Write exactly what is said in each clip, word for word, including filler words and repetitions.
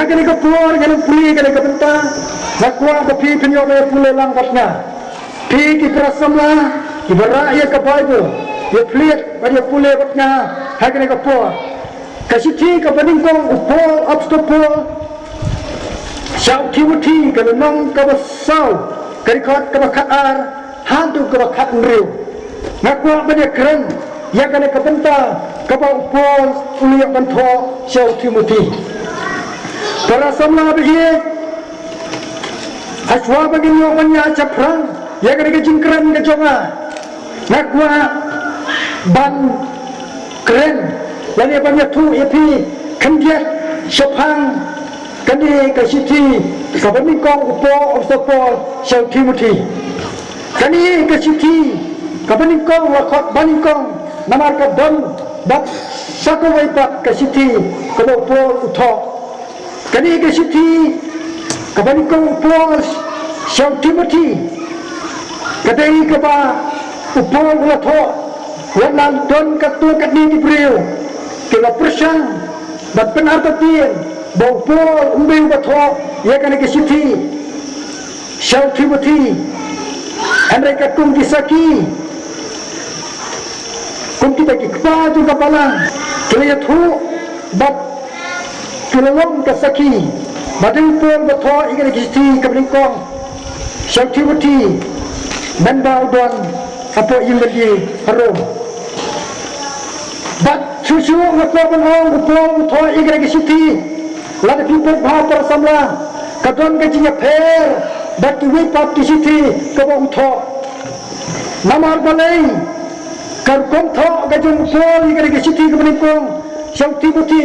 Kane ka por ngan pule kane ka bynta, nga kwah ba phi phin ïoh ban pule lang bad nga. Phi ki para samla kiba rah ïa ka Baibl, ïa plie bad ïa pule bad nga ha kane ka por. Ka shithi kaba nyngkong u Paul, Apostol Paul sha u Timothi, ka lynnong kaba saw, ka dkhot kaba khatar haduh kaba khathynriew. Nga kwah ban ïakren ïa kane ka bynta kaba u Paul u la ïoh ban thoh sha u Timothi. Para samla ba ïeit, hashwa ba ngin ïoh ban ïa shaphrang ïa kane ka jingkren ka jong nga, nga kwah ban kren lane ban ïathuh ïa phi khyndiat shaphang kane ka shithi kaba nyngkong u Paul, u Apostol Paul sha u Timothi. Kane ka shithi kaba nyngkong la khot ba nyngkong namar ka don bad sa kawei pat ka shithi kaba u Paul u thoh. Kane ka shithi kaba nyngkong u Paul sha u Timothi, ka dei kaba u Paul u la thoh wat la don katto katne ki briew ki la pyrshang bad pynartatien ba u Paul um dei uba thoh ïa kane ka shithi sha u Timothi. Hynrei katkum ki sakhi, kum kita ki kpa jong ka balang, ki la ïathuh bad ki la long ka sakhi ba dei u Paul ba thoh ïa kane ka shithi kaba nyngkong sha u Timothi, mynba u don hapoh ïing bynriew ha Rom. Bad shuh shuh nga kwah ban ong, u Paul u thoh ïa kane ka shithi, lada phi peit bha para samla, ka don ka jingïapher bad kiwei pat ki shithi kaba u thoh. Namar balei ka rukom thoh ka jong u Paul ïa kane ka shithi kaba nyngkong sha u Timothi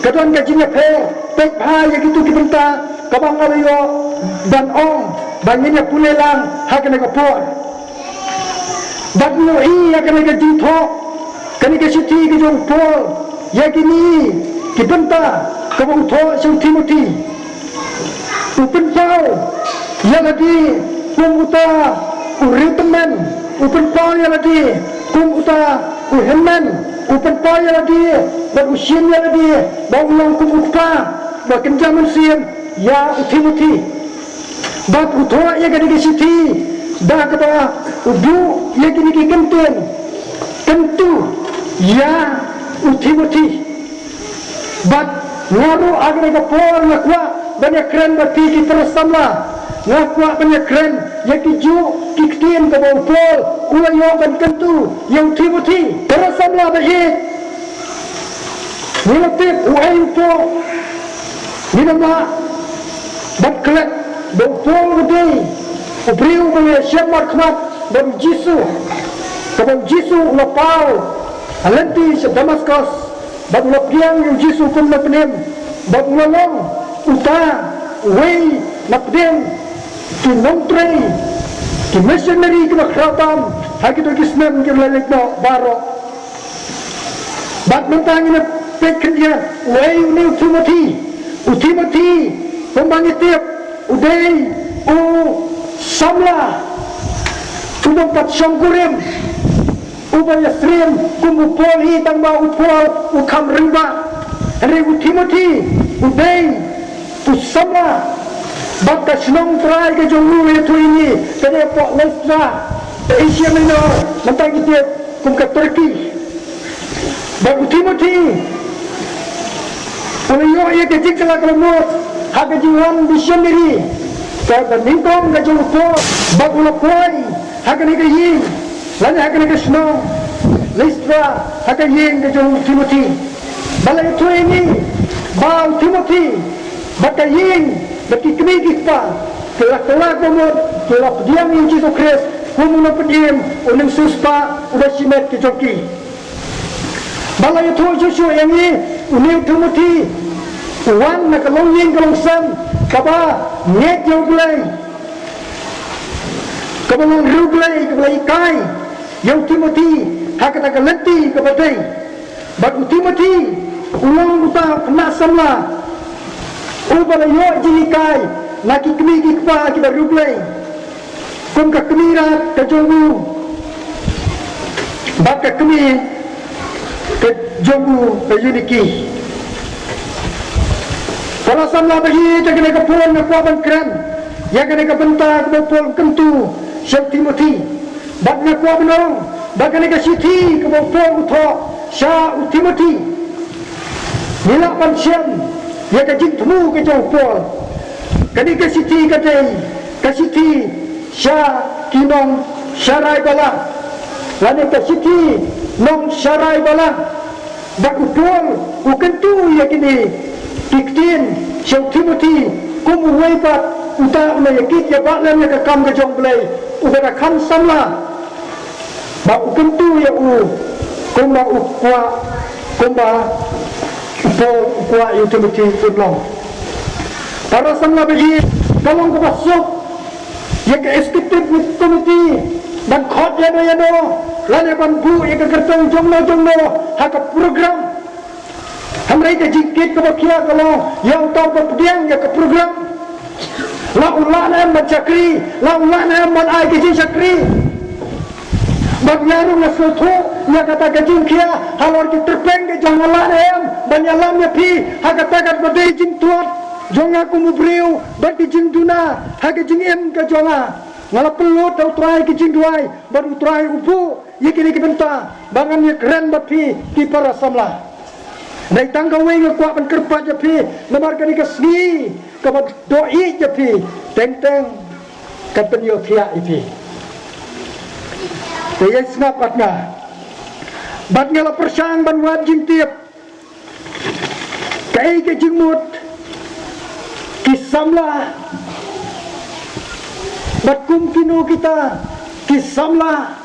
ka don ka jingïapher? Peit bha ïa kito ki bynta kaba nga la ïoh ban ong ba ngin ïa pule lang ha kane ka por. Bad ngi ïohi ïa kane ka jingthoh kane ka shithi ka jong u Paul ïa kine ki bynta kaba u thoh sha u Timothi. U pynpaw ïa lade kum uta u riewtymmen, u pynpaw ïa lade kum uta u hynmen, u pynpaw ïa lade bad u shim ïa lade ba u long kum u kpa ba kynja mynsiem ïa u Timothi. Bad u thoh ïa kane ka shithi da kaba u buh ïa kine ki kyntien kyntu ïa u Timothi. Bad nga ruh ha kane ka por nga kwah ban ïakren bad phi ki para samla, nga kwah ban ïakren ïa ki juh ki ktien kaba u Paul u la ïoh ban kyntu ïa u Timothi. Para samla ba ïeit, ngi la tip uei u Paul, ngi la mad bad klet ba u Paul u dei u briew ba la ïashem markhmat bad u Jisu, kaba u Jisu u la paw ha lynti sha Damaskos. Bad u la pdiang ïa u Jisu kum u nongpynim bad u la long uta uwei na pdeng ki nongtrei, ki missionary kiba khraw tam ha kito ki snem kiba la leit noh baroh. Bad mynta ngin ïa peit khyndiat uei une u Timothi. U Timothi, kumba ngi tip, u dei u samla uba ym pat shongkurim, uba ïasyriem kum u Paul hi, tangba u Paul u kham rangbah. Hynrei u Timothi u dei u samla bad ka shnong trai ka jong u, ïathuh ïa ngi, ka dei hapoh Listra, ka Asia Minor, mynta ngi tip kum ka Turkey. Bad u Timothi u la ïoh ïa ka jingkylla kylla mut ha ka jingwan missionary kaba nyngkong ka jong u Paul. Bad u la poi ha kane ka ïing lane ha kane ka shnong Listra, ha ka ïing ka jong u Timothi. Ba la ïathuh ïa ngi ba u Timothi bad ka ïing bad ki kmie ki kpa ki la kylla kylla mut, ki la pdiang ïa u Jisu Khrist kum u nongpynim, u nongsiewspah uba shimet ki jong ki. Ba la ïathuh shuh shuh ïa ngi, une u Timothi u wan na ka longïing ka longsem kaba ngeit ïa U Blei, kaba long riewblei, kaba la hikai ïa u Timothi ha kata ka lynti kaba dei. Bad u Timothi u long uta u khynnah samla uba la ïoh jinghikai na ki kmie ki kpa kiba riewblei, kum ka kmie Raab ka jong u bad ka kmie ka jong u, ka Euniki. Ko Para samla ba ïeit, ha kane ka por nga kwah ban kren ïa kane ka bynta kaba u Paul u kyntu sha u Timothi. Bad nga kwah ban ong ba kane ka shithi kaba u Paul u thoh sha u Timothi, ngi lah ban shem ïa ka jingthmu ka jong u Paul. Kane ka shithi ka dei ka shithi sha ki nong Sharai Balang, lane ka shithi nong Sharai Balang. Bad u Paul u kyntu ïa kine ki ktien sha u Timothi kum uwei pat uta u la ïakit ïabah lem ïa ka kam ka jong U Blei, uba da kham samla. Ba u kyntu ïa u kumba u kwah, kumba u Paul u kwah ïa u Timothi un long. Para samla ba ïeit, ka long kaba suk ïa ka executive committee ban khot ïano ïano lane ban buh ïa ka kyrteng jongno jongno ha ka program. Hynrei ka jingkit kaba khia ka long ïa uta uba pdiang ïa ka program. La u lah ne em ban shakri, la u lah ne em ban ai ka jingshakri. Bad nga ruh nga sngewthuh ïa kata ka jingkhia halor ki tyrpeng ka jong nga, lah ne em ban ïalam ïa phi ha kata kaba dei jingtuid jong nga kum u briew bad ki jingduna ha ka jingim ka jong nga. Nga la pynlut ha U Trai ki jingduwai bad U Trai u buh ïa kine ki bynta ba ngan ïakren bad phi ki para samla. Dei tang kawei nga kwah ban kyrpad ïa phi, namar kane ka sngi kaba doh ïeit ïa phi, teng teng kan pynïohthiah ïa phi. Te ïa sngap bad nga, bad nga la pyrshang ban wad jingtip kaei ka jingmut ki samla bad kum kino kita ki samla.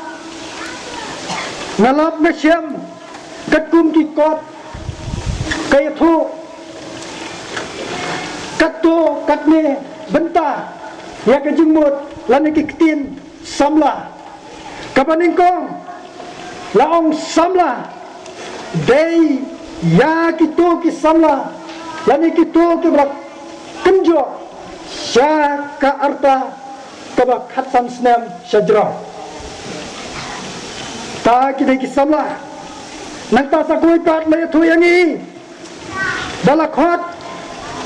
Nga lap nga shem katkum ki kot ka ïathuh katto katne bynta ïa ka jingmut lane ki ktien samla. Kaba nyngkong, la ong samla dei ïa kito ki samla lane kito kiba la kynjoh sha ka rta kaba khatsan snem shajrong. Ta ki dei ki samla. Nangta sa kawei pat la ïathuh ïa ngi ba la khot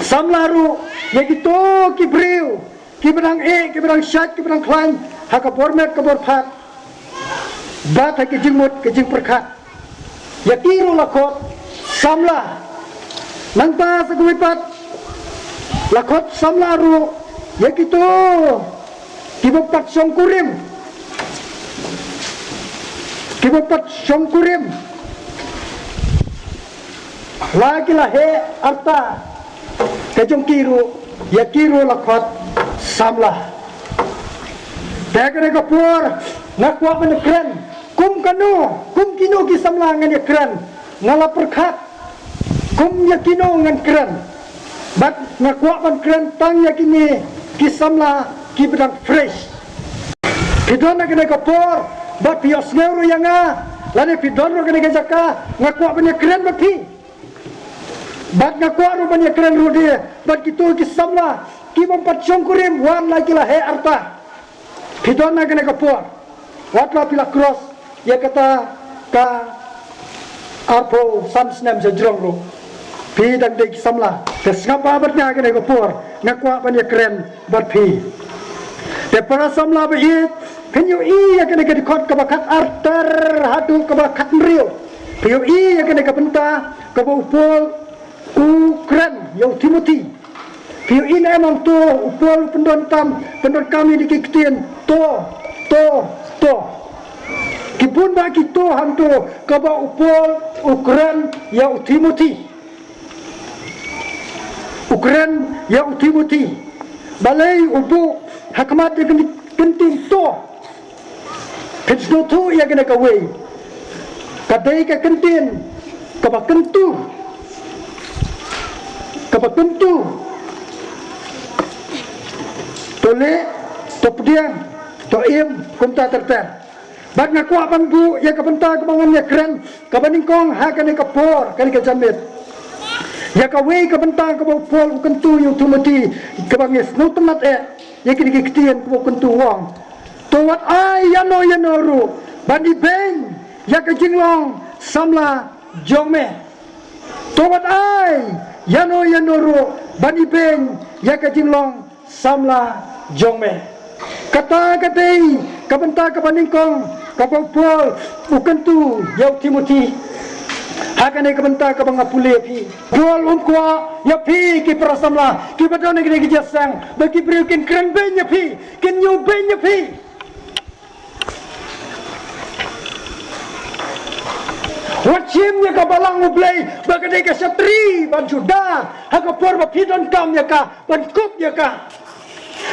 samla ruh ïa kito ki briew kiba dang eh, kiba dang shait, kiba dang khlaiñ ha ka bor met ka bor phad bad ha ki jingmut ki jingpyrkhat. Ïa ki ruh la khot samla. Nangta sa kawei pat la khot samla ruh ïa kito kiba pat shongkurim, kiba pat shongkurim. La ki la heh rta ka jong ki ruh, ïa ki ruh la khot samla. Te kane ka por nga kwah ban kren kum kano, kum kino ki samla ngan ïakren. Nga la pyrkhat kum ïa kino ngan kren. Bad nga kwah ban kren tang ïa kine ki samla kiba dang fresh. Phi don ha kane ka por bad phi ïohsngew ruh ïa nga, lane phi don ruh ha kane ka jaka, nga kwah ban ïakren bad phi. Bad nga kwah ruh ban ïakren ruh de bad kito ki samla kiba ym pat shongkurim, wat la ki la heh rta. Phi don ha kane ka por, wat la phi la cross ïa kata ka arphew san snem shajrong ruh, phi dang dei ki samla. Te sngap bha bad nga ha kane ka por, nga kwah ban ïakren bad phi. Te para samla ba ïeit, phin ïohi ïa kane ka dkhot kaba khatar haduh kaba khathynriew. Phin ïohi ïa kane ka bynta kaba u Paul u kren ïa u Timothi. Phi ïohi ne em hangto u Paul u pyndonkam, pyndonkam ïa ki ktien to, to, to. Ki bun bah ki to hangto kaba u Paul u kren ïa u Timothi. U kren ïa u Timothi. Balei u buh ha khmat ïa ka ktien to? Phin sngewthuh ïa kane kawei, ka dei ka ktien kaba kyntu, kaba kyntu. To leh, to pdiang, to im, kumta ter ter. Bad nga kwah ban buh ïa ka bynta kaba ngan ïakren kaba nyngkong ha kane ka por, kane ka janmiet. Ïa kawei ka bynta kaba u Paul u kyntu ïa u Timothi, kaba ngi sngewtynnat eh ïa kine ki ktien kaba u kyntu, u ong: To wat ai ïano ïano ruh ban ibeiñ ïa ka jinglong samla jong me. To wat ai ïano ïano ruh ban ibeiñ ïa ka jinglong samla jong me. Kata ka dei ka bynta kaba nyngkong kaba u Paul u kyntu ïa u Timothi. Ha kane ka bynta kaba nga pule ïa phi, u Paul um kwah ïa phi ki para samla kiba don ha kane ka jingïaseng ba ki briew kin kren beiñ ïa phi, kin ñiew beiñ ïa phi. Wat shim ïa ka balang U Blei ba ka dei ka shatri ban shu da ha ka por ba phi donkam ïa ka, ban kup ïa ka.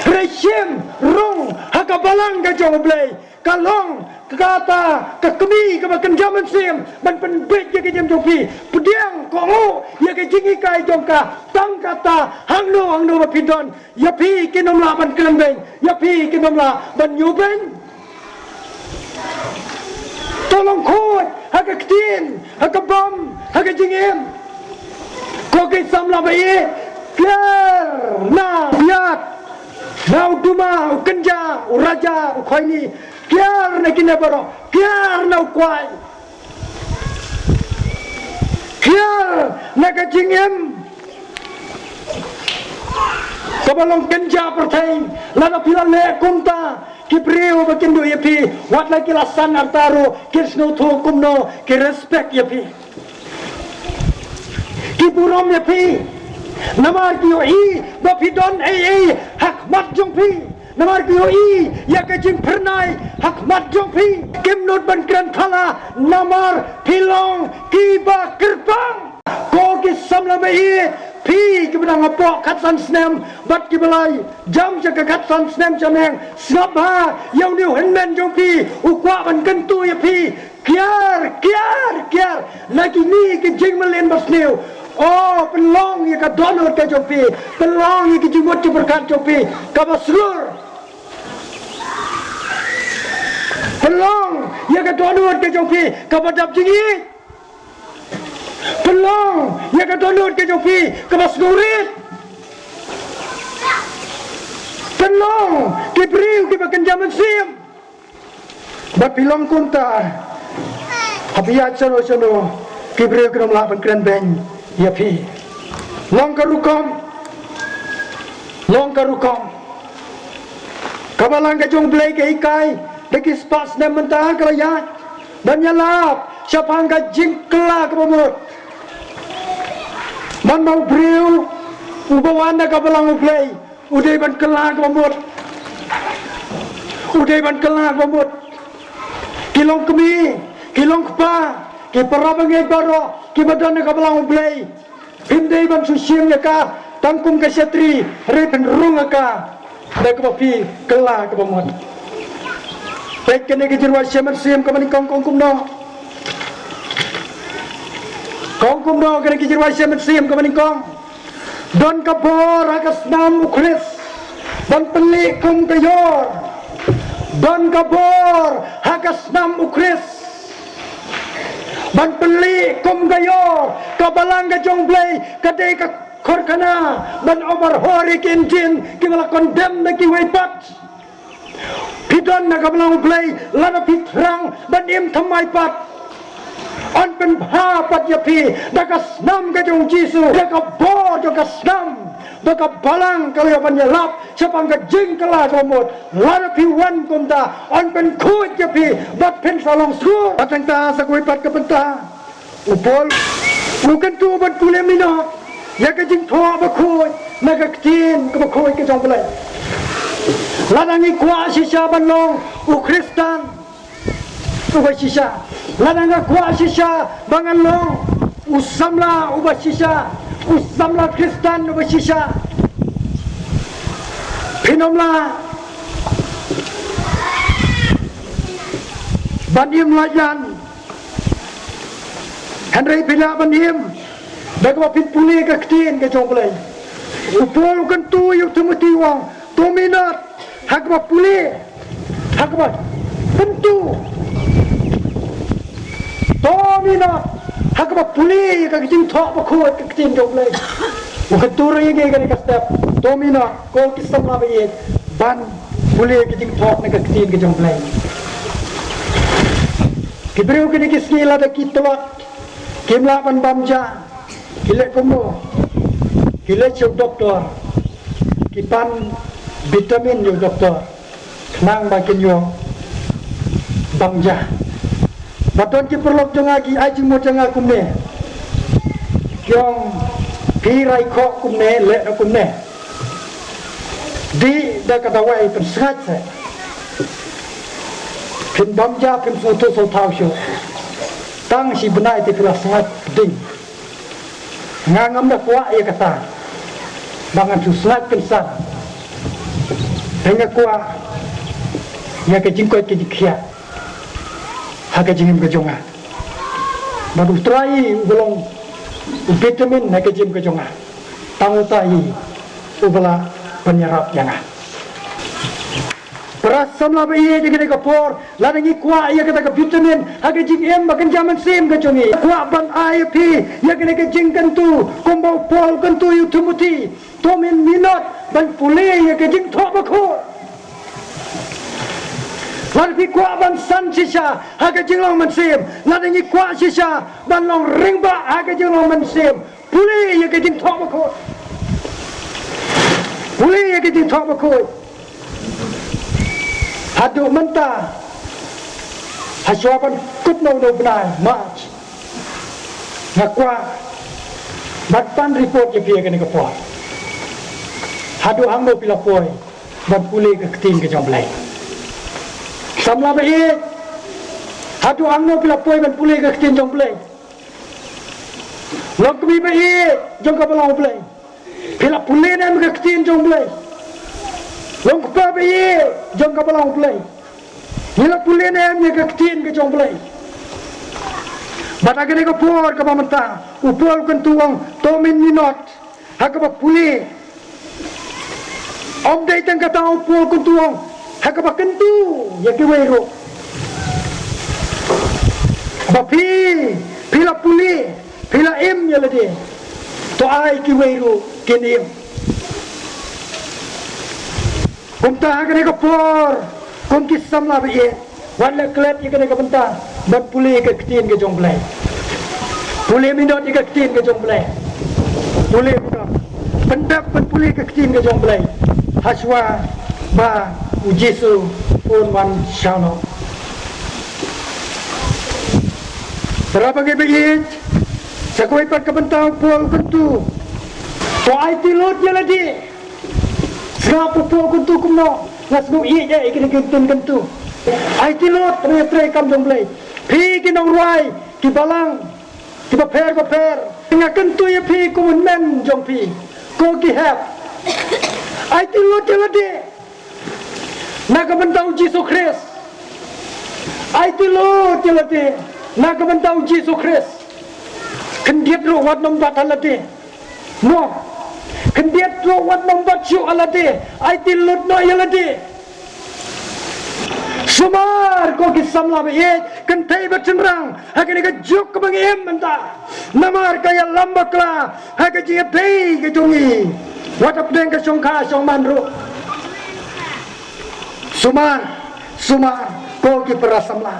Hynrei shim rung ha ka balang ka jong U Blei, ka long kata ka kmie kaba kynja mynsiem ban pynbeit ïa ka jingim jong phi. Pdiang, kohnguh ïa ka jinghikai jong ka. Tang kata, hangno hangno ba phi don, ïa phi kin ym lah ban kren beiñ, ïa phi kin ym lah ban ñiew beiñ. To long khuid ha ka ktien, ha ka bam, ha ka jingim. Ko ki samla ba ïeit, kiar na u biat, na u duma, u kynja, u raja, u khoini, kiar na kine baroh, kiar na u kwai, kiar na ka jingim kaba long kynja pyrthei. Lada phi la leh kumta, ki briew ba kin duh ïa phi, wat la ki la san arta ruh, kin sngewthuh kumno, ki respect ïa phi, ki burom ïa phi. Namar ki ïohi ba phi don ei ei ha khmat jong phi. Namar ki ïohi ïa ka jingphyrnai ha khmat jong phi. Kim nud ban kren phala namar phi long kiba kyrpang. Ko ki samla ba ïeit, phi kiba dang hapoh khatsan snem bad kiba la jam sha ka khatsan snem shaneng, sngap bha ïa une u hynmen jong phi, u kwah ban kyntu ïa phi. Kiar, kiar, kiar na kine ki jingmlien basniew. O, pynlong ïa ka dohnud ka jong phi, pynlong ïa ki jingmut jingpyrkhat jong phi kaba shlur. Pynlong ïa ka dohnud ka jong phi kaba dap jingïeit. Pynlong ïa ka dohnud ka jong phi kaba sngewrit. Pynlong ki briew kiba kynja mynsiem. Bad phi long kumta, haba ïaid shano shano, ki briew kin ym lah ban kren beiñ ïa phi. Long ka rukom, long ka rukom. Ka balang ka jong U Blei ka hikai da ki spah snem mynta ka la ïaid ban ïalap shaphang ka jingkylla kaba mut. Namar u briew uba wan na ka balang U Blei u dei ban kylla kaba mut. U dei ban kylla kaba mut. Ki long kmie, ki long kpa, ki para bangeit baroh kiba don ha ka balang U Blei, phim dei ban shu shim ïa ka tang kum ka shatri, hynrei phin rung ïa ka da kaba phi kylla kaba mut. Peit kane ka jingrwai shimet shim kaba nyngkong, kong kumno. Kong kumno kane ka jingrwai shimet shim kaba nyngkong. Don ka bor ha ka snam U Khrist ban pynlih kum ka ïor. Don ka bor ha ka snam U Khrist ban pynlih kum ka ïor. Ka balang ka jong U Blei ka dei ka korkhana ban overhaul ïa ki injin kiba la condemn da kiwei pat. Phi don na ka balang U Blei, lada phi thrang ban im thymmai pat, yn pynbha pat ïa phi da ka snam ka jong U Jisu, da ka bor jong ka snam, da ka balang ka la ïoh ban ïalap shaphang ka jingkylla kaba mut. Lada phi wan kumta, yn pynkhuid ïa phi bad phin sa long skur. Bad hangta sa kawei pat ka bynta, u Paul u kyntu ban pule minot ïa ka jingthoh bakhuid na ka ktien kaba khuid ka jong U Blei. Lada ngi kwah shisha ban long u Khristan uba shisha, lada nga kwah shisha ba ngan long u samla uba shisha, u samla Khristan uba shisha, phin ym lah ban im laitlan. Hynrei phi lah ban im da kaba phin pule ka ktien ka jong U Blei. U Paul u kyntu ïa u Timothi u ong, to minot ha kaba pule, ha kaba kyntu. To minot ha kaba pule ïa ka jingthoh bakhuid ka ktien jong U Blei. U kyntu ruh ïa ngi kane ka step, to minot ko ki samla ba ïeit ban pule ïa ka jingthoh na ka ktien ka jong U Blei. Ki briew kine ki sngi lada ki tlot, kim lah ban bam ja, ki leh kumno? Ki leit sha u doktor, ki pan vitamin ïa u doktor, khnang ba kin ïoh bang ja. Ba don ki paralok jong nga ki ai jingmut jong nga kumne. Ki ong phi rai khoh kumne, leh da kumne. Dih da ka dawai pynsngaid se. Phin bam ja, phin sngewthuh sngewthaw shuh. Tang shi bnai te phi la sngaid ding. Nga ngam da kwah ïa kata. Ba ngan shu sngaid kynsan. Te nga kwah ïa ka jingkoit ka jingkhiah ha ka jingim ka jong nga. Bad U Trai uba long u vitamin ha ka jingim ka jong nga. Tang uta hi uba la pynïarap ïa nga. Para samla ba ïeit, ïa kane ka por, lada ngi kwah ïa kata ka vitamin ha ka jingim ba kynja mynsiem ka jong ngi, kwah ban ai ïa phi ïa kane ka jingkyntu kumba u Paul u kyntu ïa u Timothi. To min minot ban pule ïa ka Jingthoh Bakhuid. Lada phi kwah ban san shisha ha ka jinglong mynsiem, lada ngi kwah shisha ban long rangbah ha ka jinglong mynsiem, pule ïa ka Jingthoh Bakhuid. Pule ïa ka Jingthoh Bakhuid. Haduh mynta, ha shuwa ban kut na u bnai March, nga kwah ban pan report ïa phi ïa kane ka por. Haduh hangno phi la poi ban pule ka ktien ka jong U Blei? Samla ba ïeit, haduh hangno phi la poi ban pule ka ktien jong U Blei? Longkmie ba ïeit jong ka Balang U Blei, phi la pule ne em ïa ka ktien jong U Blei? Longkpa ba ïeit jong ka Balang U Blei, ngi la pule ne em ïa ka ktien ka jong U Blei? Bad ha kane ka por kaba mynta, u Paul u kyntu u ong, to min minot ha kaba pule. Ym dei tang kata, u Paul u kyntu u ong, ha kaba kyntu ïa kiwei ruh. Ba phi, phi la pule, phi la im ïa lade, to ai kiwei ruh kin im. Kumta ha kane ka por, kum ki samla ba ïeit, wat leh klet ïa kane ka bynta ban pule ïa ka ktien ka jong U Blei. Pule minot ïa ka ktien ka jong U Blei. Pule minot. Pyndep ban pule ïa ka ktien ka jong U Blei ha shuwa ba U Jisu un wan shaw noh. Para bangeit ba ïeit, sa kawei pat ka bynta u Paul u kyntu, to aiti lut ïa lade. Sngap, u Paul u kyntu kumno? Nga sngewthuh ïa kine ki ktien kyntu. Aiti lut, trei, trei kam jong U Blei. Phi ki nongrwai, ki balang, ki bapher bapher, nga kyntu ïa phi kum u hynmen jong phi, ko ki hep. Aiti lut ïa lade na ka bynta U Jisu Khrist. Aiti lut ïa lade na ka bynta U Jisu Khrist. Khyndiat ruh wat nym bat ha lade. Mo, khyndiat ruh wat nym bat shuh ha lade. Aiti lut noh ïa lade. Sumar, ko ki samla ba ïeit, kynthei bad shynrang, ha kane ka juk kaba ngi im mynta. Namar ka ïalam bakla ha ka jingïadei ka jong ngi, wat hapdeng ka shongkha shongman ruh. Sumar, sumar, ko ki para samla.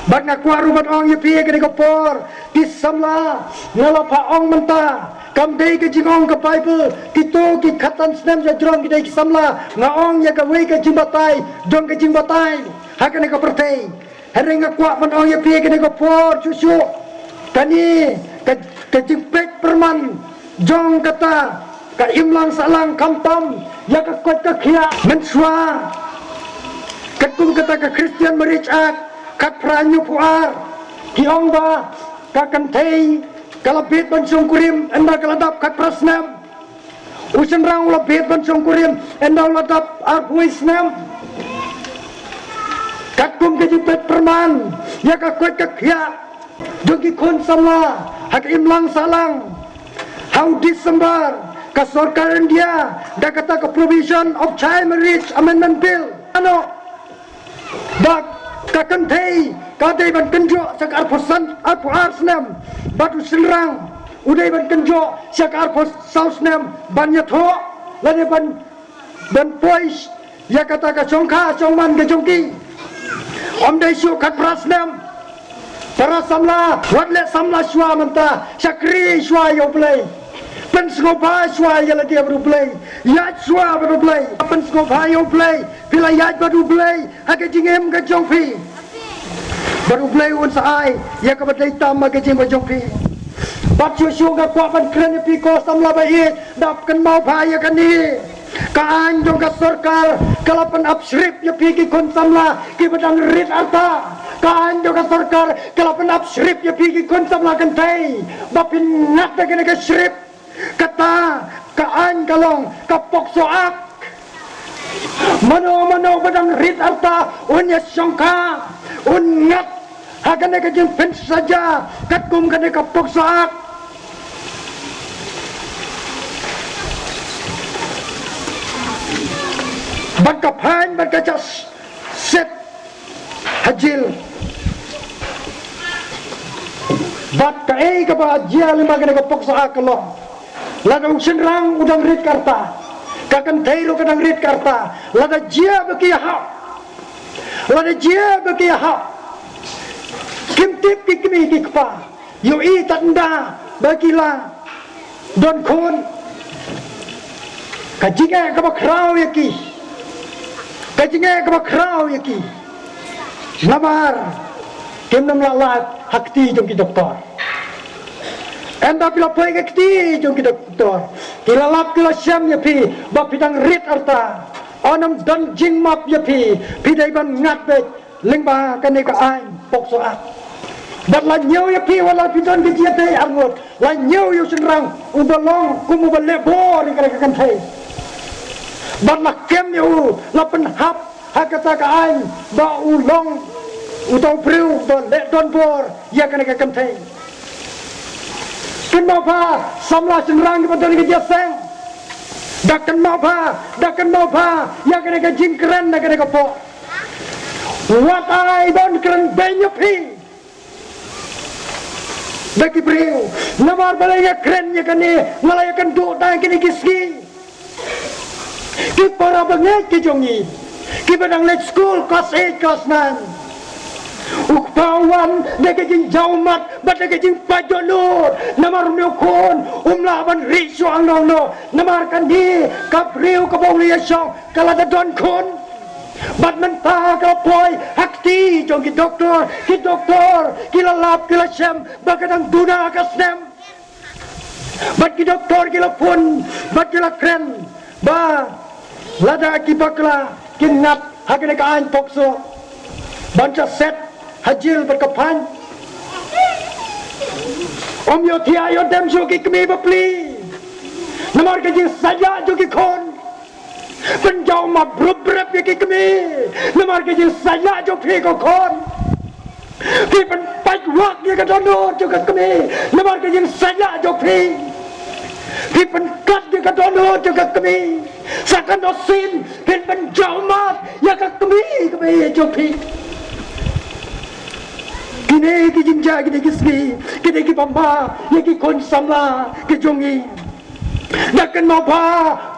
Bad nga kwah ruh ban ong ïa phi ha kane ka por, ki samla, nga la phah ong mynta, kam dei ka jingong ka Baibl, kito ki khatsan snem sha jrong ki dei ki samla. Nga ong ïa kawei ka jingbatai jong ka jingbatai ha kane ka pyrthei. Hynrei nga kwah ban ong ïa phi ha kane ka por shuh shuh, kane ka, ka jingpeit pyrman jong kata ka imlang sahlang, khamtam ïa ka koit ka khiah. Mynshuwa, katkum kata ka Christian Marriage Act khatphra hynñiewphew ar, ki ong ba ka kynthei ka la bit ban shongkurim ynda ka la dap khatphra snem. U shynrang u la bit ban shongkurim ynda u la dap arphew snem. Katkum ka jingpeit pyrman ïa ka koit ka khiah jong ki khun samla ha ka imlang sahlang, ha u December, ka sorkar India da kata ka Provision of Child Marriage Amendment Bill, ano, ba ka kynthei ka dei ban kynjoh sha ka arphew san, arphew ar snem, bad u shynrang u dei ban kynjoh sha ka arphew saw snem ban ïathoh lane ban, ban poi ïa kata ka shongkha shongman ka jong ki. Ym dei shuh khatphra snem. Para samla, wat leh samla shuwa mynta, shakri shuwa ïa U Blei. Pynsngewbha shuwa ïa lade bad U Blei. Ïaid shuwa bad U Blei. Pynsngewbha ïa U Blei. Phi la ïaid bad U Blei ha ka jingim ka jong phi. Bad U Blei un sa ai ïa kaba dei tam ha ka jingim ka jong phi. Bad shuh shuh nga kwah ban kren ïa phi ko samla ba ïeit, dap kynmaw bha ïa kane. Ka aiñ jong ka sorkar ka la pynap shrip ïa phi ki khun samla kiba dang rit arta. Ka aiñ jong ka sorkar ka la pynap shrip ïa phi ki khun samla kynthei ba phin ngat da kane ka shrip. Kata ka aiñ ka long ka POCSO Act. Mano mano ba dang rit arta un ïashongkha, un ngat ha kane ka jingpynsaja katkum kane ka POCSO Act. Bad ka phan bad ka jas set ha jil. Bad kaei kaba jia lyngba kane ka POCSO Act ka long, lada u shynrang u dang rit arta, ka kynthei ruh ka dang rit arta, lada jia ba ki hap, lada jia ba ki hap, kim tip ki kmie ki kpa, ïohi tad ynda ba ki la don khun. Ka jingeh kaba khraw ïa ki, ka jingeh kaba khraw ïa ki. Namar kim nym lah lait ha kti jong ki doktor. Ynda phi la poi ha kti jong ki doktor, ki la lap ki la shem ïa phi ba phi dang rit arta. Ym don jingmap ïa phi, phi dei ban ngat beit lyngba kane ka aiñ POCSO Act. Bad la ñiew ïa phi wat la phi don ka jingïadei arngut, la ñiew ïa u shynrang uba long kum uba leh bor ïa kane ka kynthei. Bad la kem ïa u, la pynhap ha kata ka aiñ ba u long uta u briew ba leh don bor ïa kane ka kynthei. Kynmaw bha samla shynrang kiba don ha ka jingïaseng. Da kynmaw bha, da kynmaw bha ïa kane ka jingkren ha kane ka por. Wat ai ban kren beiñ ïa phi da ki briew. Namar balei nga kren ïa kane, nga la ïakynduh tang kine ki sngi. Ki para bangeit ki jong ngi kiba dang leit skul klas eight, klas nine. U kpa u wan da ka jingjaw mat bad da ka jingpait dohnud. Namar une u khun um lah ban rieh shuh hangno hangno. Namar kane ka briew kaba u la ïashong ka la da don khun. Bad mynta ka la poi ha kti jong ki doktor, ki doktor ki la lap ki la shem ba ka dang duna ka snem. Bad ki doktor ki la pun bad ki la kren ba lada ki bakla kin ngat ha kane ka aiñ POCSO ban sa set ha jil bad ka phan. Ym ïohthiah ïoh dem shuh ki kmie bapli. Namar ka jingsaja jong ki khun. Pynjaw mat bru brep ïa ki kmie namar ka jingsaja jong phi ko khun. Phi pynpait wak ïa ka dohnud jong ka kmie namar ka jingsaja jong phi. Phi pynkat ïa ka dohnud jong ka kmie. Sa kano sien phin pynjaw mat ïa ka kmie kmie jong phi. Kine ki jingjia kine ki sngi kine ki bama ïa ki khun samla ki jong ngi. Da kynmaw bha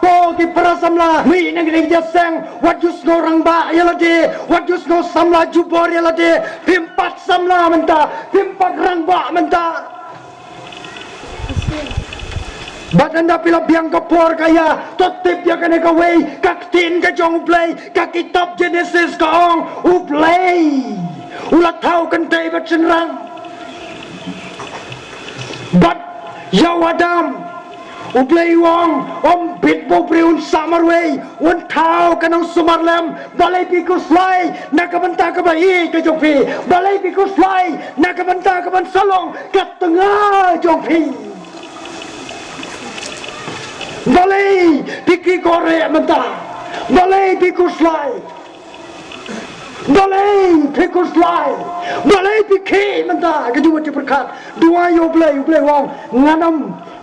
ko ki para samla, mih na kine ki jingïaseng, wat ju sngew rangbah ïa lade, wat ju sngew samla jubor ïa lade. Phim pat samla mynta, phim pat rangbah mynta. Bad ynda phi la biang ka por ka ïa, to tip ïa kane kawei ka ktien ka jong U Blei, ka kitab Jenesis ka ong U Blei u la thaw kynthei bad shynrang. Bad ïa u Adam U Blei u ong, ym bit ba u briew un sah marwei, un thaw ka nongsumar lem. Balei phi khuslai na ka bynta kaba ïeit ka jong phi? Balei phi khuslai na ka bynta kaban sa long ka tnga jong phi? Balei phi ki kore mynta? Balei phi khuslai? Balei phi khuslai? Balei phi khih mynta? Ka jingmut jingpyrkhat. Duwai ïa U Blei, U Blei u ong, ngan ym,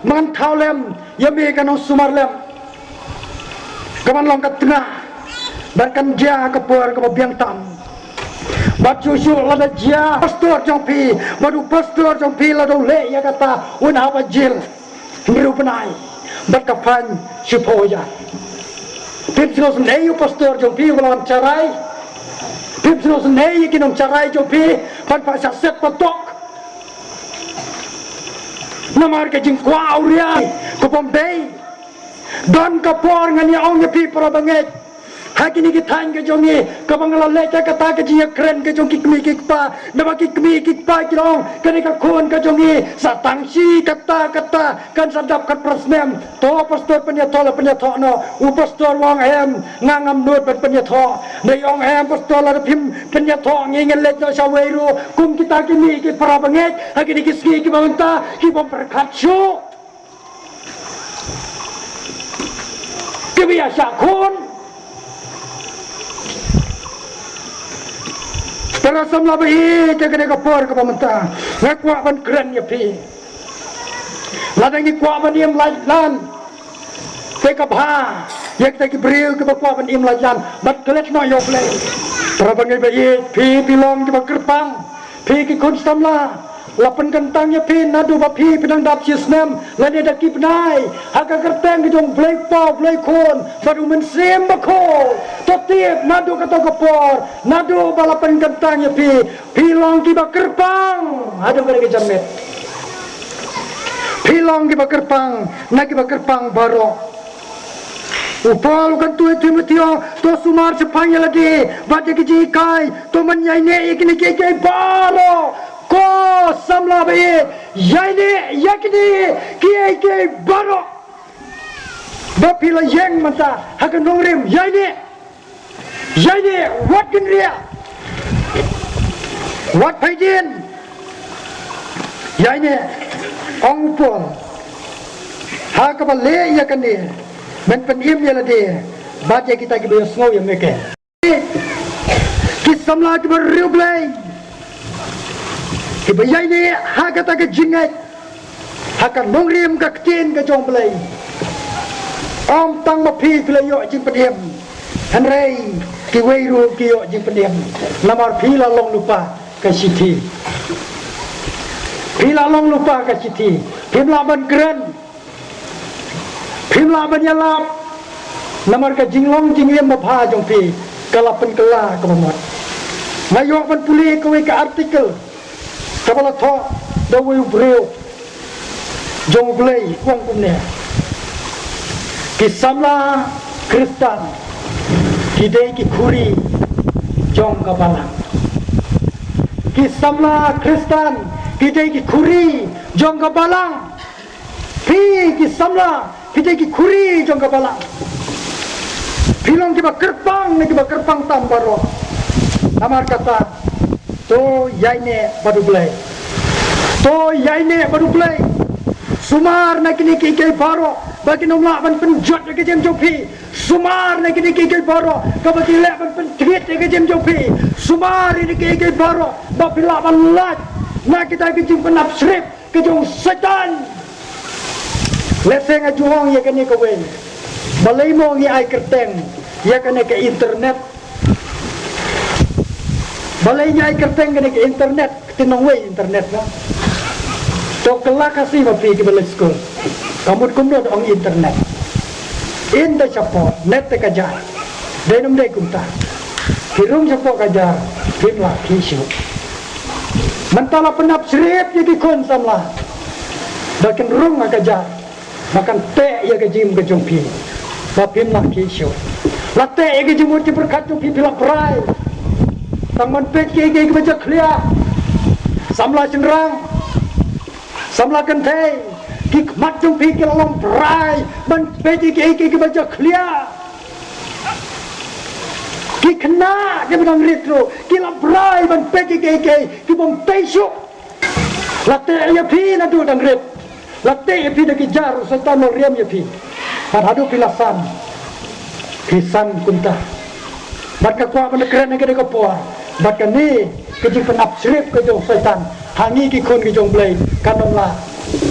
ngan thaw lem ïa me ka nongsumar lem kaban long ka tnga. Bad kan jia ha ka por kaba biang tam. Bad shuh shuh lada jia pastor jong phi, bad u pastor jong phi lada u leh ïa kata un hap ha jil. Hynriew bnai bad ka fine shiphew hajar. Phim sngewsynei ïa u pastor jong phi uba la wan sharai. Phim sngewsynei ïa ki nongsharai jong phi ban pat shah set patok. Namar ka jingkwah awria Ko Bombay, don ka por ngan ïa ong ïa phi para bangeit, ha kine ki thaiñ ka jong ngi, kaba nga la leh ïa kata ka jingïakren ka jong ki kmie ki kpa, naba ki kmie ki kpa ki la ong, kane ka khun ka jong ngi, sa tang shi katta katta, kan sa dap khatphra snem. To pastor pynïathoh la pynïathoh noh, u pastor u ong em, nga ngam nud ban pynïathoh. Dei ong em pastor, lada phim pynïathoh ngi ngin leit noh shawei ruh, kum kita ki kmie ki para bangeit, ha kine ki sngi kiba mynta, ki bym pyrkhat shuh. Kiba ïa shah khun. Para samla ba ïeit, ha kane ka por kaba mynta, nga kwah ban kren ïa phi. Lada ngi kwah ban im lait lan, te ka bha ïa kita ki briew kiba kwah ban im lait lan bad klet noh ïa U Blei. Para bangeit ba ïeit, phi phi long kiba kyrpang. Phi ki khun samla, la pynkyntang ïa phi naduh ba phi phi dang dap shi snem lane da ki bnai, ha ka kyrteng ka jong U Blei Kpa, U Blei Khun bad U Mynsiem Bakhuid. To tip naduh kato ka por, naduh ba la pynkyntang ïa phi, phi long kiba kyrpang haduh kane ka janmiet. Phi long kiba kyrpang na kiba kyrpang baroh. U Paul u kyntu ïa u Timothi, to sumar shaphang ïa lade bad ïa ki jinghikai, to men ïaineh ïa kine kiei kiei baroh. Ko samla ba ïeit, ïaineh ïa kine kiei kiei baroh. Ba phi la ïeng mynta ha ka nongrim, ïaineh. Ïaineh, wat kynriah, wat phaidien. Ïaineh, ong u Paul, ha kaba leh ïa kane, men pynim ïa lade bad ïa kita kiba ïohsngew ïa me. Ki samla kiba riewblei, kiba ïaineh ha kata ka jingngeit, ha ka nongrim ka ktien ka jong U Blei. Ym tang ma phi phi la ïoh jingpynim, hynrei kiwei ruh ki ïoh jingpynim. Namar phi la long lypa ka shithi. Phi la long lypa ka shithi. Phim lah ban kren. Phim lah ban ïalap. Namar ka jinglong jingim babha jong phi ka la pynkylla kaba mut. Nga ïoh ban pule kawei ka article kaba la thoh da uwei u briew jong U Blei, u ong kumne: Ki samla Khristan ki dei ki khuri jong ka balang. Ki samla Khristan ki dei ki khuri jong ka balang. Phi ki samla phi dei ki khuri jong ka balang. Phi long kiba kyrpang ne kiba kyrpang tam baroh. Namar kata, to ïaineh bad U Blei. To ïaineh bad U Blei. Sumar na kine kiei kiei baroh ba kin ym lah ban pynjot ïa ka jingim jong phi. Sumar na kine kiei kiei baroh kaba ki lah ban pyntngit ïa ka jingim jong phi. Sumar ïa kine kiei kiei baroh ba phi lah ban lait na kita ki jingpynap shrip ka jong Soitan. Lehse nga ju ong ïa kane kawei, balei mo ngi ai kyrteng ïa kane ka internet? Balei ngi ai kyrteng kane ka internet? Kti nongwei internet na. To kylla Khasi ma phi kiba leit skul, ka mut kumno da ong internet? In da shapoh, net da ka jar. Dei nym dei kumta? Phi rung shapoh ka jar, phim lah khih shuh. Mynta la pynap shrip ïa ki khun samla ba kin rung ha ka jar, ba kan teh ïa ka jingim ka jong phi, ba phim lah khih shuh. La teh ïa ka jingmut jingpyrkhat jong phi, phi la brai tang ban peit kiei kiei kiba jakhlia. Samla shynrang, samla kynthei, ki khmat jong phi ki la long brai ban peit ïa kiei kiei kiba jakhlia. Ki khynnah kiba dang rit ruh ki la brai ban peit ïa kiei kiei ki bym tei shuh. La teh ïa phi naduh dang rit. La teh ïa phi da ki jar, u Soitan u riam ïa phi. Bad haduh phi la san, phi san kumta. Bad nga kwah ban kren ha kane ka por ba kane ka jingpynap shrip ka jong u Soitan ha ngi ki khun ki jong U Blei kan ym lah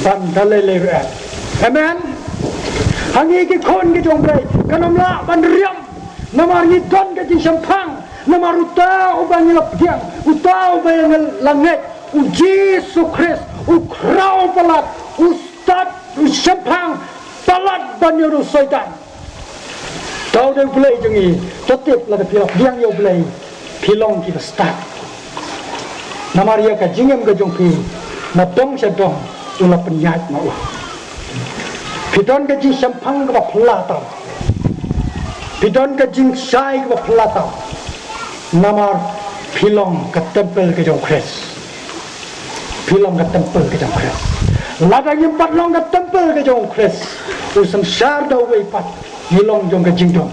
ban da lei lei ruh. Amen. Ha ngi ki khun ki jong U Blei kan ym lah ban riam. Namar ngi don ka jingshemphang. Namar uta uba ngi la pdiang, uta uba ngi la ngeit, u Jisu Khrist, u khraw palat, u stad, u shemphang palat ban ïa u Soitan. Uta u dei U Blei jong ngi. To tip, lada phi la pdiang ïa U Blei, phi long kiba stad. Namar ïa ka jingim ka jong phi na dong sha dong u la pynïaid ma u. Phi don ka jingshemphang kaba phylla tam. Phi don ka jingshai kaba phylla tam. Namar phi long ka templ ka jong Khrist. Phi long ka templ ka jong Khrist. Lada ngim pat long ka templ ka jong Khrist, u synshar da uwei pat, ngi long jong ka jingdum.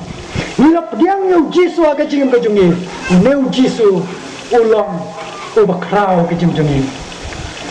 Ngi la pdiang ïa u Jisu ha ka jingim ka jong ngi. Une u Jisu u long uba khraw ka jingim jong ngi.